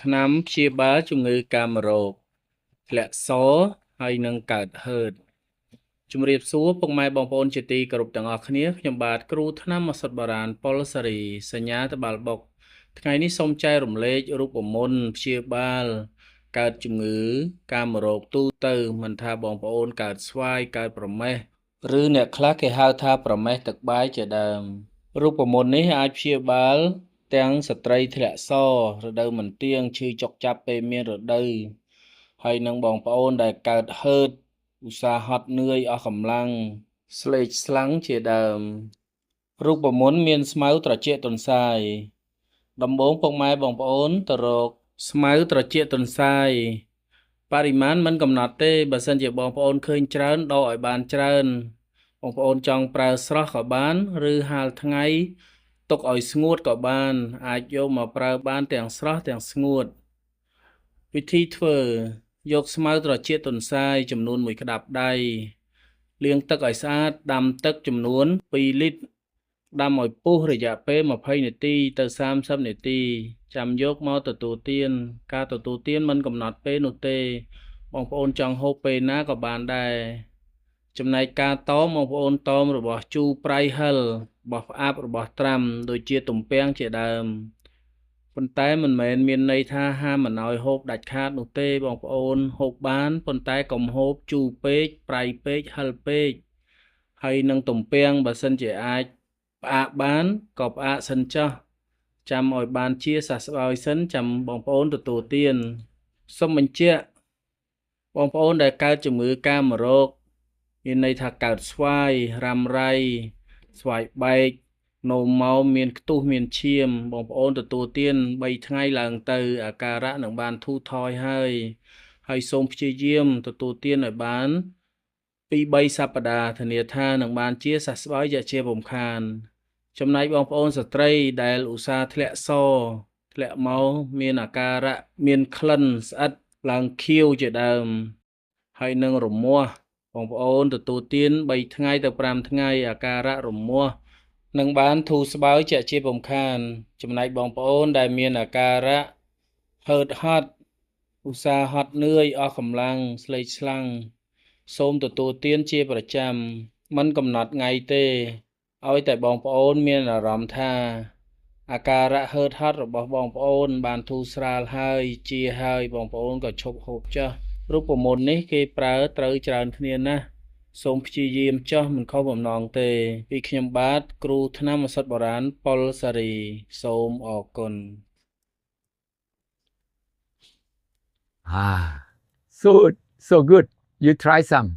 ថ្នាំព្យាបាលជំងឺកាមរោគធ្លាក់សហើយនឹងកើតហឺតជំរាបសួរពុកម៉ែបងប្អូនជាទីគោរពទាំងអស់គ្នាខ្ញុំបាទគ្រូថ្នាំឱសថបុរាណប៉ុលសារីសញ្ញាត្បាល់បុកថ្ងៃនេះសូមចែករំលែករូបមន្តព្យាបាលកើតជំងឺកាមរោគទូទៅមិនថាបងប្អូនកើតស្វាយកើតប្រមេះឬអ្នកខ្លះគេហៅថាប្រមេះទឹកបាយជាដើមរូបមន្តនេះអាចព្យាបាលទាំងស្ត្រីធ្លាក់សរដូវមិនទៀងឈឺចុកចាប់ពេលមានរដូវហើយនឹងបងប្អូនដែលកើតហឺតឧស្សាហ៍ហត់នឿយអស់កម្លាំងស្លេកស្លាំងជាដើមរូបមន្តមានស្មៅត្រចៀកទន្សាយដំបូងពុកម៉ែបងប្អូនទៅរកស្មៅត្រចៀកទន្សាយបរិមាណមិនកំណត់ទេបើសិនជាបងប្អូនឃើញច្រើនដកឲ្យបានច្រើនបងប្អូនចង់ប្រើស្រស់ក៏បានឬហាលថ្ងៃទុកឲ្យស្ងួតក៏បានអាចយកមកប្រើបានទាំងស្រស់ទាំងស្ងួតវិធីធ្វើយកស្មៅត្រចៀកទន្សាយចំនួន1ក្តាប់ដៃលាងទឹកឲ្យស្អាតដាំទឹកចំនួន2លីត្រដាំឲ្យពុះរយៈពេល20នាទីទៅ30នាទីចាំយកមកទទួលទានការទទួលទានមិនកំណត់ពេលនោះទេបងប្អូនចង់ហូបពេលណាក៏បានដែរចំណែកការតមបងប្អូនតមរបស់ជូរប្រៃហិលរបស់ផ្អាប់របស់ត្រាំដូចជាទំពាំងជាដើមប៉ុន្តែមិនមែនមានន័យថាហាមមិនឲ្យហូបដាច់ខាតនោះទេបងប្អូនហូបបានប៉ុន្តែកុំហូបជូរពេកប្រៃពេកហិលពេកហើយនឹងទំពាំងបើសិនជាអាចផ្អាកបានក៏ផ្អាកសិនចោះចាំឲ្យបានជាសះស្បើយសិនចាំបងប្អូនទទួលទានសូមបញ្ជាក់បងប្អូនដែលកើតជំងឺកាមរោគមានន័យថាកើតស្វាយរ៉ាំរ៉ៃស្វាយបែកនោមមកមានខ្ទុះមានឈាមបងប្អូនទទួលទាន3ថ្ងៃឡើងទៅអាការៈនឹងបានធូរថយហើយហើយសូមព្យាយាមទទួលទានឲ្យបាន2-3សប្តាហ៍ធានាថានឹងបានជាសះស្បើយជាជាពំខានចំណែកបងប្អូនស្ត្រីដែលឧស្សាហ៍ធ្លាក់សធ្លាក់មកមានអាការៈមានក្លិនស្អិតឡើងខៀវជាដើមហើយនឹងរមាស់បងប្អូនទទួលទាន3ថ្ងៃទៅ5ថ្ងៃអាការៈរមាស់នឹងបានធូរស្បើយជាជាពំខានចំណែកបងប្អូនដែលមានអាការៈហឺតហត់ឧស្សាហ៍ហត់នឿយអស់កម្លាំងស្លេកស្លាំងសូមទទួលទានជាប្រចាំមិនកំណត់ថ្ងៃទេឲ្យតែបងប្អូនមានអារម្មណ៍ថាអាការៈហឺតហត់របស់បងប្អូនបានធូរស្រាលហើយជាហើយបងប្អូនក៏ឈប់ហូបចុះរូបមន្តនេះគេប្រើត្រូវច្រើនគ្នាណាស់សូមព្យាយាមចោះមិនខុសបំណងទេពីខ្ញុំបាទគ្រូថ្នាំឱសថបុរាណប៉ុលសារីសូមអរគុណ Ah, so good. You try some.